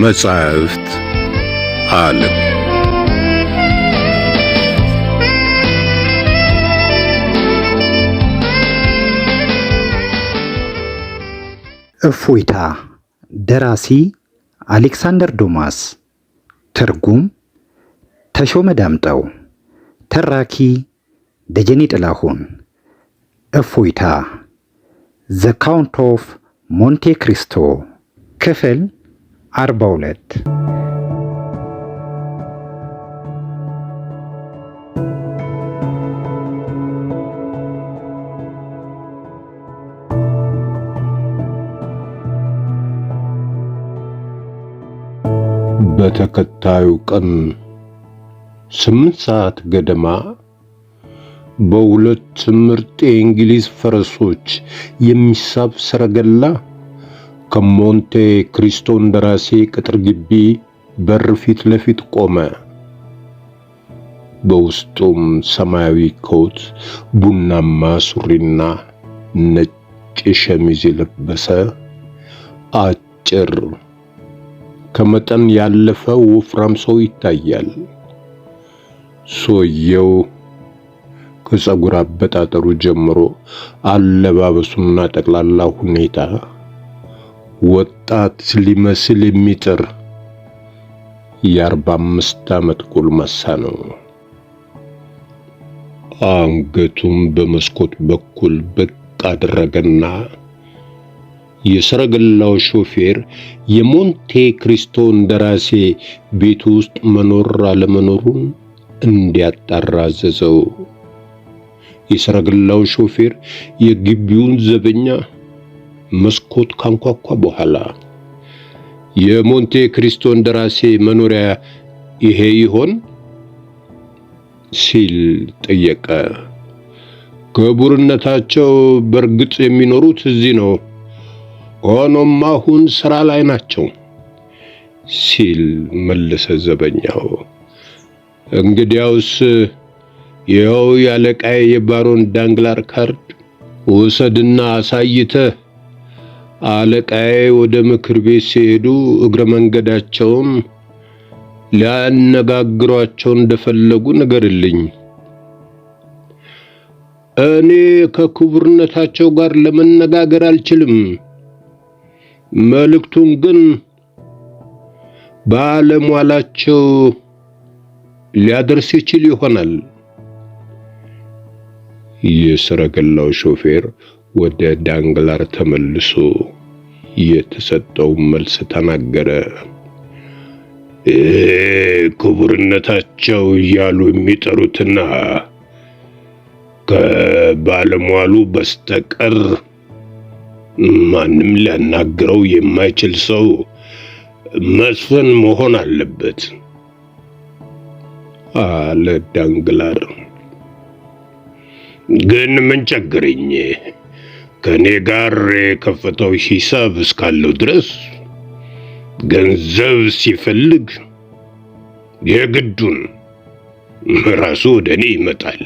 ከመጻሕፍት ዓለም። እፎይታ። ደራሲ አሌክሳንደር ዶማስ፣ ትርጉም ተሾመ ዳምጠው፣ ተራኪ ደጀኔ ጥላሁን። እፎይታ፣ The Count of Monte Cristo፣ ክፍል 42። በተከታዩ ቀን 8 ሰዓት ገደማ በሁለት ምርጥ የእንግሊዝ ፈረሶች የሚሳብ ሰረገላ ከሞንቴ ክሪስቶ እንደራሴ ቅጥር ግቢ በር ፊት ለፊት ቆመ። በውስጡም ሰማያዊ ኮት፣ ቡናማ ሱሪና ነጭ ሸሚዝ የለበሰ አጭር፣ ከመጠን ያለፈ ወፍራም ሰው ይታያል። ሰውየው ከፀጉር አበጣጠሩ ጀምሮ አለባበሱና ጠቅላላ ሁኔታ ወጣት ሊመስል የሚጥር የ45 ዓመት ጎልማሳ ነው። አንገቱን በመስኮት በኩል ብቅ አደረገና የሰረገላው ሾፌር የሞንቴ ክሪስቶ እንደራሴ ቤት ውስጥ መኖር አለመኖሩን እንዲያጣራ አዘዘው። የሰረገላው ሾፌር የግቢውን ዘበኛ መስኮት ካንኳኳ በኋላ፣ "የሞንቴ ክሪስቶ እንደራሴ መኖሪያ ይሄ ይሆን?" ሲል ጠየቀ። "ክቡርነታቸው በእርግጥ የሚኖሩት እዚህ ነው። ሆኖም አሁን ሥራ ላይ ናቸው" ሲል መለሰ ዘበኛው። "እንግዲያውስ ይኸው ያለቃዬ የባሮን ዳንግላር ካርድ ውሰድና አሳይተህ አለቃዬ ወደ ምክር ቤት ሲሄዱ እግረ መንገዳቸውን ሊያነጋግሯቸው እንደፈለጉ ንገርልኝ። እኔ ከክቡርነታቸው ጋር ለመነጋገር አልችልም። መልእክቱን ግን ባለሟላቸው ሊያደርስ ይችል ይሆናል።" የሰረገላው ሾፌር ወደ ዳንግላር ተመልሶ የተሰጠውን መልስ ተናገረ። "ክቡርነታቸው እያሉ የሚጠሩትና ከባለሟሉ በስተቀር ማንም ሊያናግረው የማይችል ሰው መስፍን መሆን አለበት" አለ ዳንግላር። "ግን ምን ቸገረኝ? ከእኔ ጋር የከፈተው ሂሳብ እስካለው ድረስ ገንዘብ ሲፈልግ የግዱን ራሱ ወደ እኔ ይመጣል።"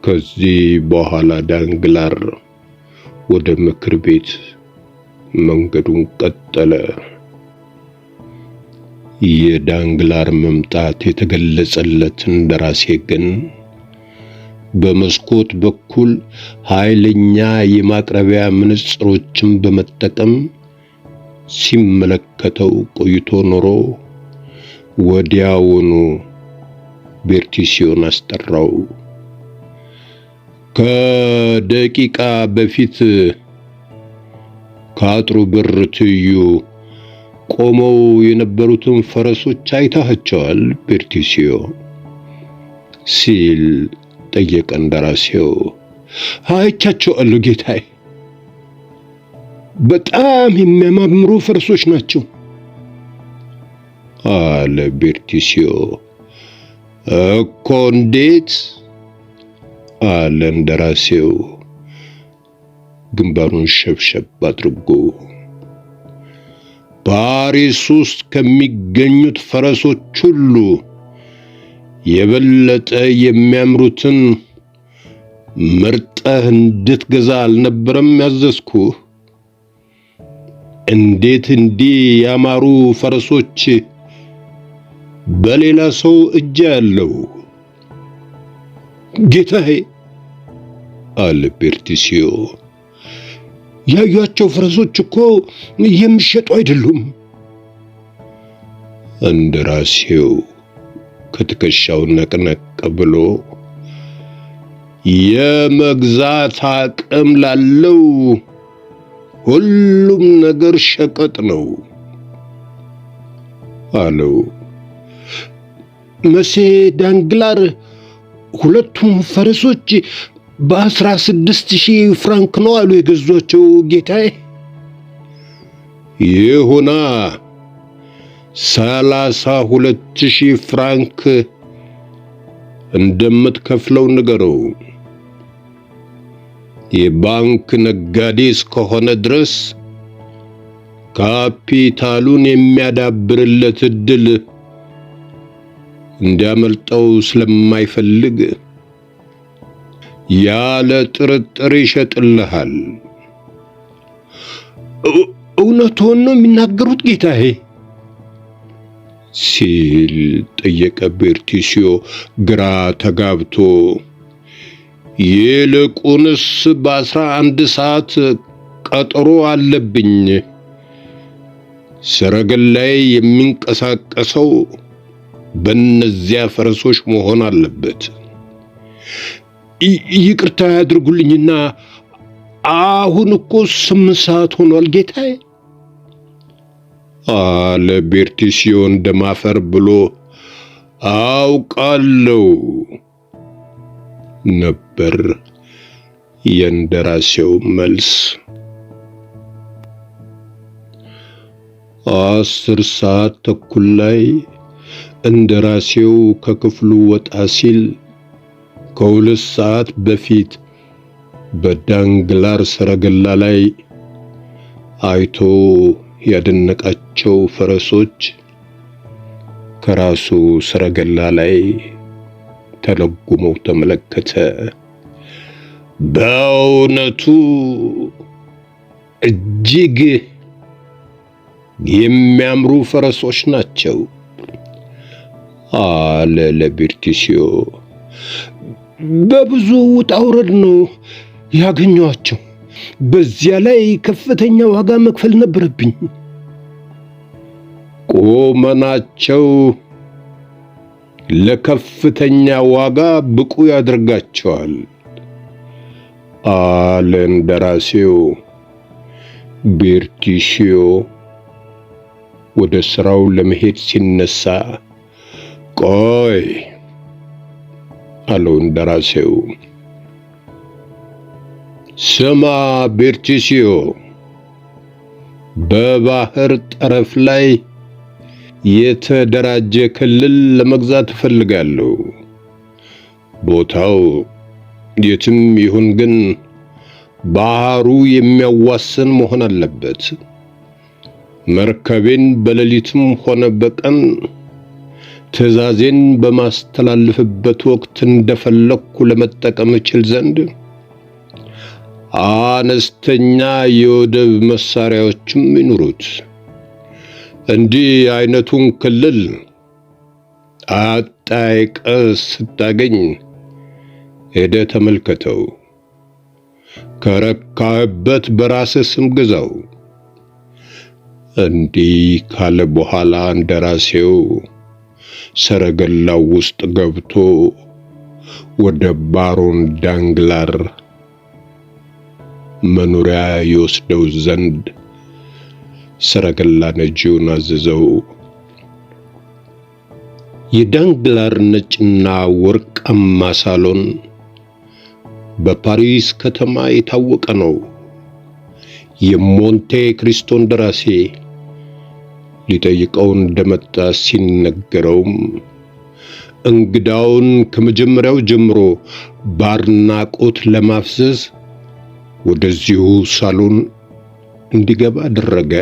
ከዚህ በኋላ ዳንግላር ወደ ምክር ቤት መንገዱን ቀጠለ። የዳንግላር መምጣት የተገለጸለት እንደራሴ ግን በመስኮት በኩል ኃይለኛ የማቅረቢያ መነጽሮችን በመጠቀም ሲመለከተው ቆይቶ ኖሮ ወዲያውኑ ቤርቲሲዮን አስጠራው። "ከደቂቃ በፊት ከአጥሩ በር ትይዩ ቆመው የነበሩትን ፈረሶች አይታቸዋል፣ ቤርቲሲዮ?" ሲል ጠየቀ እንደራሴው። "አይቻቸዋለሁ ጌታዬ፣ በጣም የሚያማምሩ ፈረሶች ናቸው" አለ ቤርቲሲዮ። "እኮ እንዴት?" አለ እንደራሴው ግንባሩን ሸብሸብ አድርጎ። "ፓሪስ ውስጥ ከሚገኙት ፈረሶች ሁሉ የበለጠ የሚያምሩትን መርጠህ እንድትገዛ አልነበረም ያዘዝኩህ?" እንዴት እንዲህ ያማሩ ፈረሶች በሌላ ሰው እጅ ያለው? ጌታዬ፣ አለ ቤርቲሲዮ፣ ያዩአቸው ፈረሶች እኮ የሚሸጡ አይደሉም። እንደራሴው ከትከሻው ነቅነቅ ብሎ የመግዛት አቅም ላለው ሁሉም ነገር ሸቀጥ ነው አለው። መሴ ዳንግላር ሁለቱም ፈረሶች በ16,000 ፍራንክ ነው አሉ የገዟቸው ጌታዬ። ይሁና፣ 32,000 ፍራንክ እንደምትከፍለው ንገረው። የባንክ ነጋዴ እስከሆነ ድረስ ካፒታሉን የሚያዳብርለት ዕድል እንዲያመልጠው ስለማይፈልግ ያለ ጥርጥር ይሸጥልሃል። እውነትዎን ነው የሚናገሩት ጌታዬ? ሲል ጠየቀ ቤርቲሲዮ ግራ ተጋብቶ። ይልቁንስ በ11 ሰዓት ቀጠሮ አለብኝ። ሰረገላዬ የሚንቀሳቀሰው በእነዚያ ፈረሶች መሆን አለበት። ይቅርታ ያድርጉልኝና አሁን እኮ 8 ሰዓት ሆኗል ጌታዬ፣ አለ ቤርቲሲዮ እንደማፈር ብሎ። አውቃለሁ ነበር የእንደራሴው መልስ። 10:30 ላይ እንደራሴው ከክፍሉ ወጣ ሲል ከ2 ሰዓት በፊት በዳንግላር ሰረገላ ላይ አይቶ ያደነቃቸው ፈረሶች ከራሱ ሰረገላ ላይ ተለጉመው ተመለከተ። በእውነቱ እጅግ የሚያምሩ ፈረሶች ናቸው፣ አለ ለቤርቲሲዮ። በብዙ ውጣ ውረድ ነው ያገኘኋቸው። በዚያ ላይ ከፍተኛ ዋጋ መክፈል ነበረብኝ። ቁመናቸው ለከፍተኛ ዋጋ ብቁ ያደርጋቸዋል፣ አለ እንደራሴው። ቤርቲሲዮ ወደ ስራው ለመሄድ ሲነሳ ቆይ አለው እንደራሴው። ስማ ቤርቲሲዮ፣ በባህር ጠረፍ ላይ የተደራጀ ክልል ለመግዛት እፈልጋለሁ። ቦታው የትም ይሁን ግን ባህሩ የሚያዋስን መሆን አለበት። መርከቤን በሌሊትም ሆነ በቀን ትዕዛዜን በማስተላልፍበት ወቅት እንደፈለግኩ ለመጠቀም እችል ዘንድ አነስተኛ የወደብ መሳሪያዎችም ይኑሩት። እንዲህ አይነቱን ክልል አጣይቀህ ስታገኝ ሄደህ ተመልከተው። ከረካህበት በራስህ ስም ግዛው። እንዲህ ካለ በኋላ እንደራሴው ሰረገላው ውስጥ ገብቶ ወደ ባሮን ዳንግላር መኖሪያ ይወስደው ዘንድ ሰረገላ ነጂውን አዘዘው። የዳንግላር ነጭና ወርቃማ ሳሎን በፓሪስ ከተማ የታወቀ ነው። የሞንቴ ክሪስቶን ደራሲ ሊጠይቀው እንደመጣ ሲነገረውም እንግዳውን ከመጀመሪያው ጀምሮ በአድናቆት ለማፍዘዝ ወደዚሁ ሳሎን እንዲገባ አደረገ።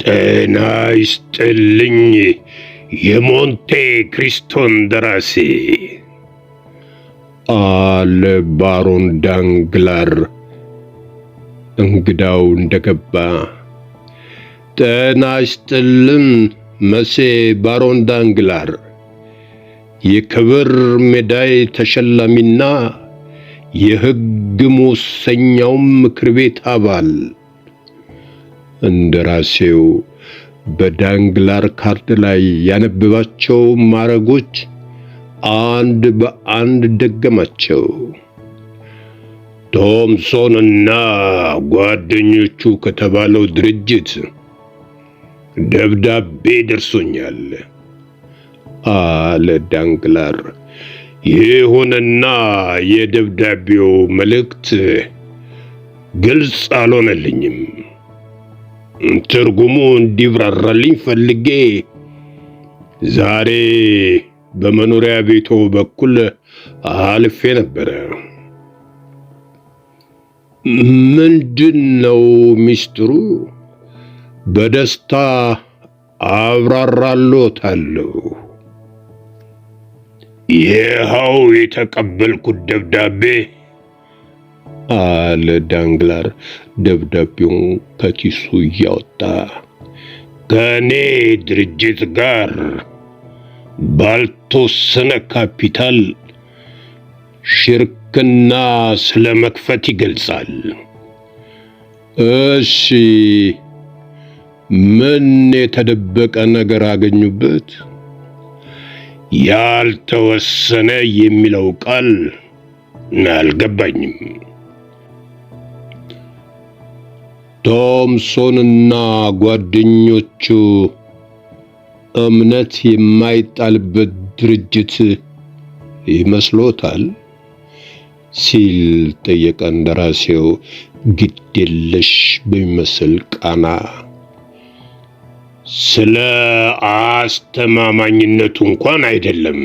ጤና ይስጥልኝ የሞንቴ ክሪስቶን ደራሲ፣ አለ ባሮን ዳንግላር። እንግዳው እንደገባ ጤና ይስጥልን መሴ ባሮን ዳንግላር፣ የክብር ሜዳይ ተሸላሚና የሕግ መወሰኛው ምክር ቤት አባል። እንደራሴው በዳንግላር ካርድ ላይ ያነበባቸው ማዕረጎች አንድ በአንድ ደገማቸው። ቶምሶን እና ጓደኞቹ ከተባለው ድርጅት ደብዳቤ ደርሶኛል አለ ዳንግላር። ይሁንና የደብዳቤው መልእክት ግልጽ አልሆነልኝም። ትርጉሙ እንዲብራራልኝ ፈልጌ ዛሬ በመኖሪያ ቤቶ በኩል አልፌ ነበረ። ምንድን ነው ሚስጥሩ? በደስታ አብራራሎታለሁ። ይኸው የተቀበልኩት ደብዳቤ አለ ዳንግላር ደብዳቤውን ከኪሱ እያወጣ፣ ከእኔ ድርጅት ጋር ባልተወሰነ ካፒታል ሽርክና ስለ መክፈት ይገልጻል። እሺ፣ ምን የተደበቀ ነገር አገኙበት? ያልተወሰነ የሚለው ቃል አልገባኝም። ቶምሶንና ጓደኞቹ እምነት የማይጣልበት ድርጅት ይመስሎታል? ሲል ጠየቀ እንደራሴው ግዴለሽ በሚመስል ቃና። ስለ አስተማማኝነቱ እንኳን አይደለም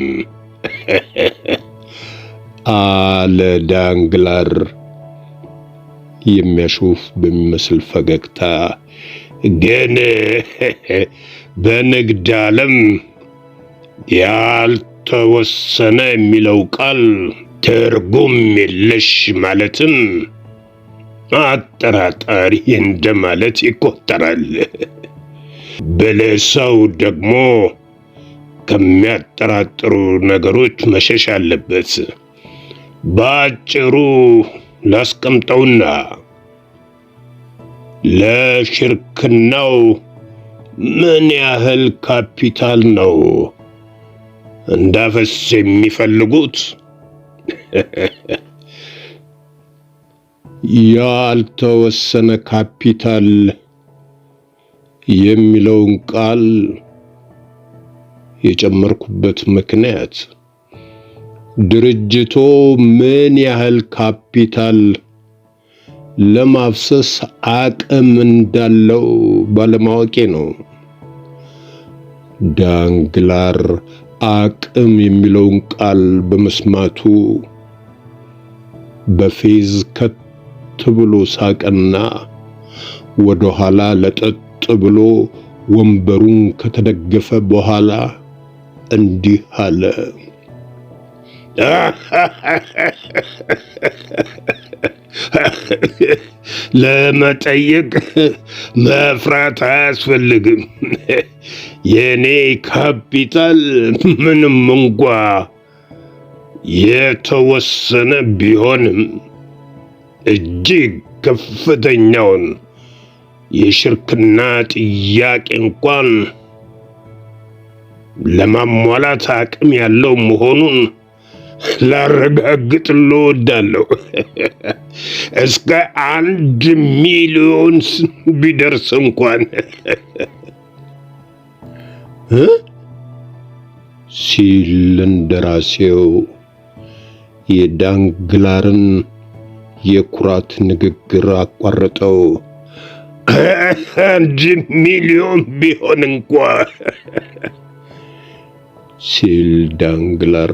አለ ዳንግላር የሚያሾፍ በሚመስል ፈገግታ። ግን በንግድ ዓለም ያልተወሰነ የሚለው ቃል ትርጉም የለሽ ማለትም አጠራጣሪ እንደማለት ይቆጠራል። ብልህ ሰው ደግሞ ከሚያጠራጥሩ ነገሮች መሸሽ አለበት። በአጭሩ ላስቀምጠውና ለሽርክናው ምን ያህል ካፒታል ነው እንዳፈስ የሚፈልጉት? ያልተወሰነ ካፒታል የሚለውን ቃል የጨመርኩበት ምክንያት ድርጅቶ ምን ያህል ካፒታል ለማፍሰስ አቅም እንዳለው ባለማወቄ ነው። ዳንግላር አቅም የሚለውን ቃል በመስማቱ በፌዝ ከት ብሎ ሳቀና ወደ ኋላ ለጠጥ ብሎ ወንበሩን ከተደገፈ በኋላ እንዲህ አለ። ለመጠየቅ መፍራት አያስፈልግም። የእኔ ካፒታል ምንም እንኳ የተወሰነ ቢሆንም እጅግ ከፍተኛውን የሽርክና ጥያቄ እንኳን ለማሟላት አቅም ያለው መሆኑን ላረጋግጥልዎ እወዳለሁ። እስከ 1 ሚሊዮን ቢደርስ እንኳን ሲል እንደራሴው የዳንግላርን የኩራት ንግግር አቋረጠው። 1 ሚሊዮን ቢሆን እንኳ ሲል ዳንግላር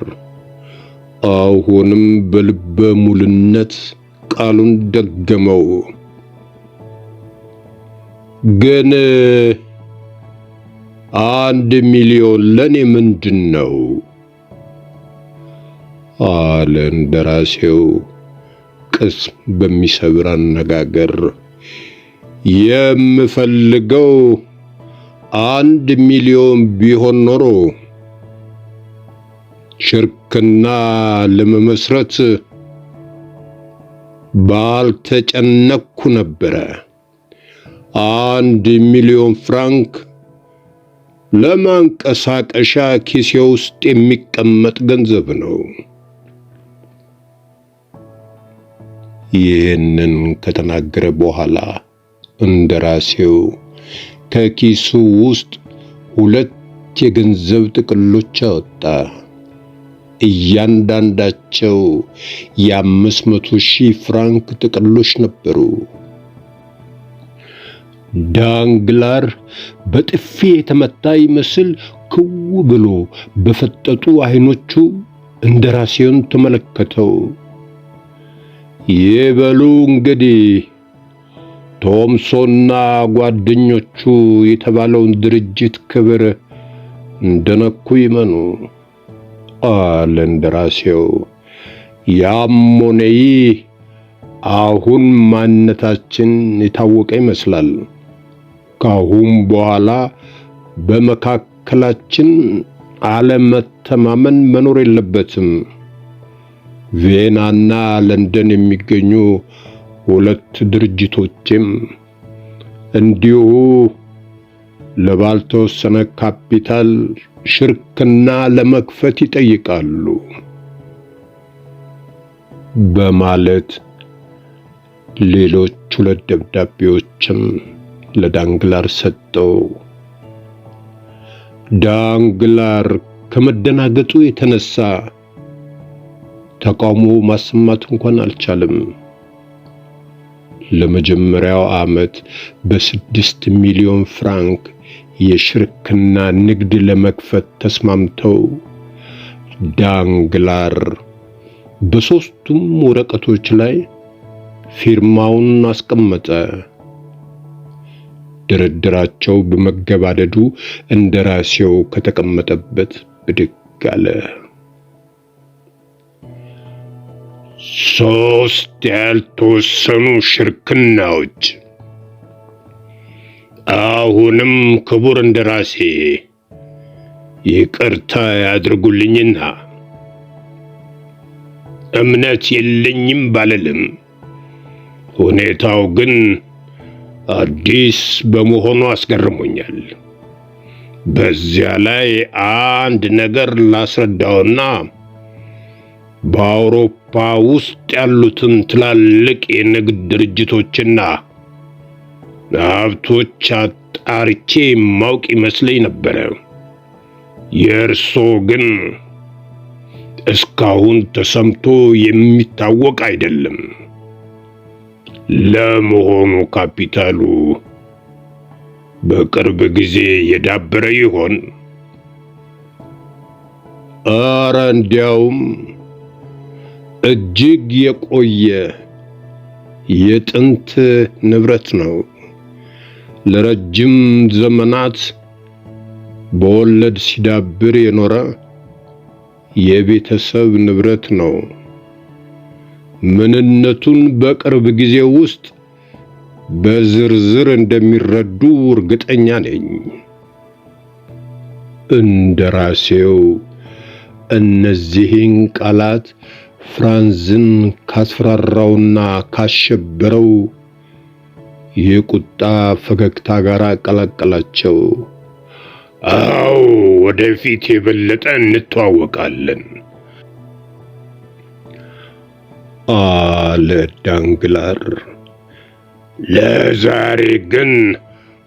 አሁንም በልበ ሙልነት ቃሉን ደገመው። ግን 1 ሚሊዮን ለእኔ ምንድን ነው? አለ እንደራሴው ቅስም በሚሰብር አነጋገር። የምፈልገው 1 ሚሊዮን ቢሆን ኖሮ ሽርክና ለመመስረት ባልተጨነቅኩ ነበረ። 1 ሚሊዮን ፍራንክ ለማንቀሳቀሻ ኪሴ ውስጥ የሚቀመጥ ገንዘብ ነው። ይህንን ከተናገረ በኋላ እንደራሴው ከኪሱ ውስጥ ሁለት የገንዘብ ጥቅሎች አወጣ። እያንዳንዳቸው የ500,000 ፍራንክ ጥቅሎች ነበሩ። ዳንግላር በጥፊ የተመታ ይመስል ክው ብሎ በፈጠጡ አይኖቹ እንደራሴውን ተመለከተው። ይበሉ እንግዲህ፣ ቶምሶንና ጓደኞቹ የተባለውን ድርጅት ክብር እንደነኩ ይመኑ፣ አለ እንደራሴው። ያም ሆነ ይህ አሁን ማንነታችን የታወቀ ይመስላል። ካሁን በኋላ በመካከላችን አለመተማመን መኖር የለበትም። ቪየናና ለንደን የሚገኙ ሁለት ድርጅቶችም እንዲሁ ለባልተወሰነ ካፒታል ሽርክና ለመክፈት ይጠይቃሉ በማለት ሌሎች ሁለት ደብዳቤዎችም ለዳንግላር ሰጠው። ዳንግላር ከመደናገጡ የተነሳ ተቃውሞ ማሰማት እንኳን አልቻለም። ለመጀመሪያው ዓመት በ6 ሚሊዮን ፍራንክ የሽርክና ንግድ ለመክፈት ተስማምተው ዳንግላር በሦስቱም ወረቀቶች ላይ ፊርማውን አስቀመጠ። ድርድራቸው በመገባደዱ እንደራሴው ከተቀመጠበት ብድግ አለ። ሶስት ያልተወሰኑ ሽርክናዎች። አሁንም ክቡር እንደራሴ፣ ይቅርታ ያድርጉልኝና እምነት የለኝም ባልልም ሁኔታው ግን አዲስ በመሆኑ አስገርሞኛል። በዚያ ላይ አንድ ነገር ላስረዳውና በአውሮፓ ውስጥ ያሉትን ትላልቅ የንግድ ድርጅቶችና ሀብቶች አጣርቼ ማውቅ ይመስለኝ ነበረ። የእርሶ ግን እስካሁን ተሰምቶ የሚታወቅ አይደለም። ለመሆኑ ካፒታሉ በቅርብ ጊዜ የዳበረ ይሆን? ኧረ እንዲያውም እጅግ የቆየ የጥንት ንብረት ነው። ለረጅም ዘመናት በወለድ ሲዳብር የኖረ የቤተሰብ ንብረት ነው። ምንነቱን በቅርብ ጊዜ ውስጥ በዝርዝር እንደሚረዱ እርግጠኛ ነኝ። እንደራሴው እነዚህን ቃላት ፍራንዝን ካስፈራራውና ካሸበረው የቁጣ ፈገግታ ጋር ቀላቀላቸው። አዎ፣ ወደፊት የበለጠ እንተዋወቃለን፣ አለ ዳንግላር። ለዛሬ ግን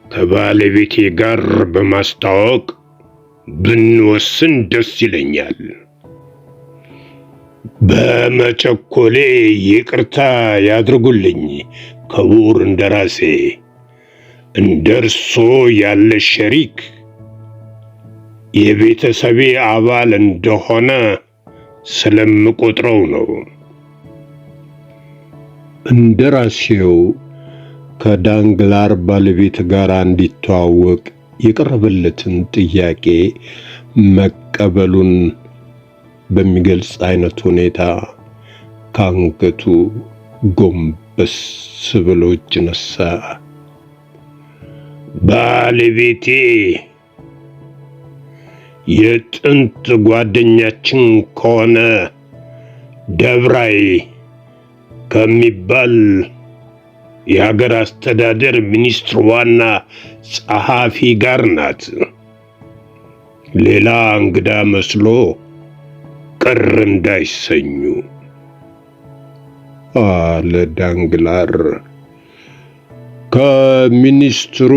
ከባለቤቴ ጋር በማስተዋወቅ ብንወስን ደስ ይለኛል። በመቸኮሌ ይቅርታ ያድርጉልኝ ክቡር እንደራሴ። እንደ እርሶ ያለ ሸሪክ የቤተሰቤ አባል እንደሆነ ስለምቆጥረው ነው። እንደራሴው ከዳንግላር ባለቤት ጋር እንዲተዋወቅ የቀረበለትን ጥያቄ መቀበሉን በሚገልጽ አይነት ሁኔታ ከአንገቱ ጎንበስ ብሎ እጅ ነሳ። ባለቤቴ የጥንት ጓደኛችን ከሆነ ደብራይ ከሚባል የሀገር አስተዳደር ሚኒስትር ዋና ጸሐፊ ጋር ናት። ሌላ እንግዳ መስሎ ቅር እንዳይሰኙ አለ ዳንግላር። ከሚኒስትሩ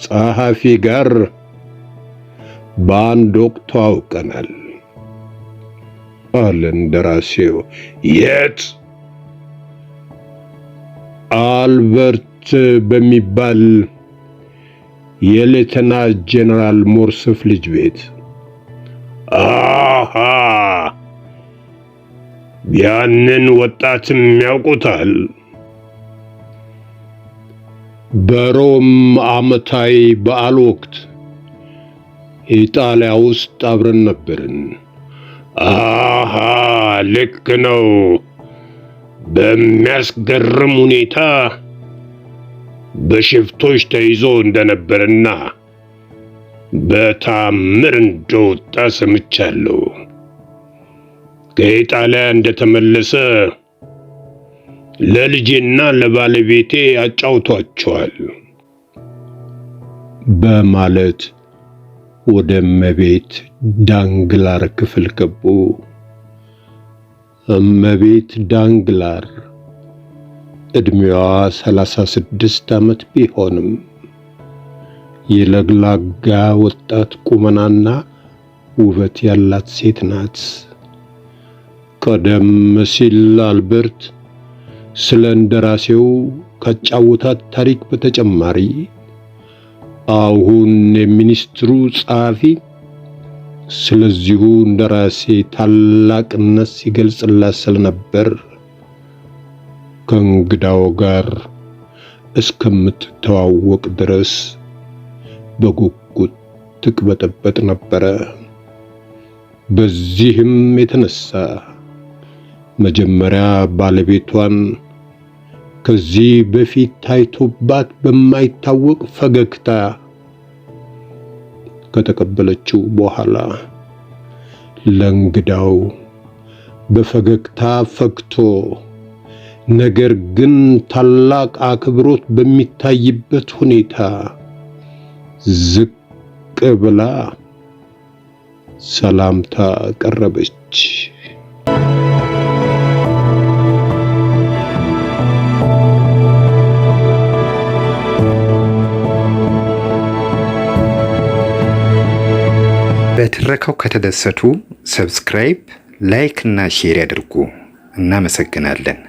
ጸሐፊ ጋር በአንድ ወቅት ተዋውቀናል አለ እንደራሴው። የት? አልበርት በሚባል የሌተና ጄኔራል ሞርስፍ ልጅ ቤት። አሃ፣ ያንን ወጣትም ያውቁታል። በሮም ዓመታዊ በዓል ወቅት ኢጣሊያ ውስጥ አብረን ነበርን። አሃ፣ ልክ ነው። በሚያስገርም ሁኔታ በሽፍቶች ተይዞ እንደነበርና በታምር እንደወጣ ሰምቻለሁ። ከኢጣሊያ እንደተመለሰ ለልጄና ለባለቤቴ አጫውቷቸዋል በማለት ወደ እመቤት ዳንግላር ክፍል ገቡ። እመቤት ዳንግላር ዕድሜዋ 36 ዓመት ቢሆንም የለግላጋ ወጣት ቁመናና ውበት ያላት ሴት ናት። ቀደም ሲል አልበርት ስለ እንደራሴው ካጫወታት ታሪክ በተጨማሪ አሁን የሚኒስትሩ ጸሐፊ ስለዚሁ እንደራሴ ታላቅነት ሲገልጽላት ስለነበር ከእንግዳው ጋር እስከምትተዋወቅ ድረስ በጉጉት ትቅበጠበጥ ነበረ። በዚህም የተነሳ መጀመሪያ ባለቤቷን ከዚህ በፊት ታይቶባት በማይታወቅ ፈገግታ ከተቀበለችው በኋላ ለእንግዳው በፈገግታ ፈግቶ ነገር ግን ታላቅ አክብሮት በሚታይበት ሁኔታ ዝቅ ብላ ሰላምታ ቀረበች። በትረካው ከተደሰቱ subscribe፣ like እና share ያድርጉ። እናመሰግናለን።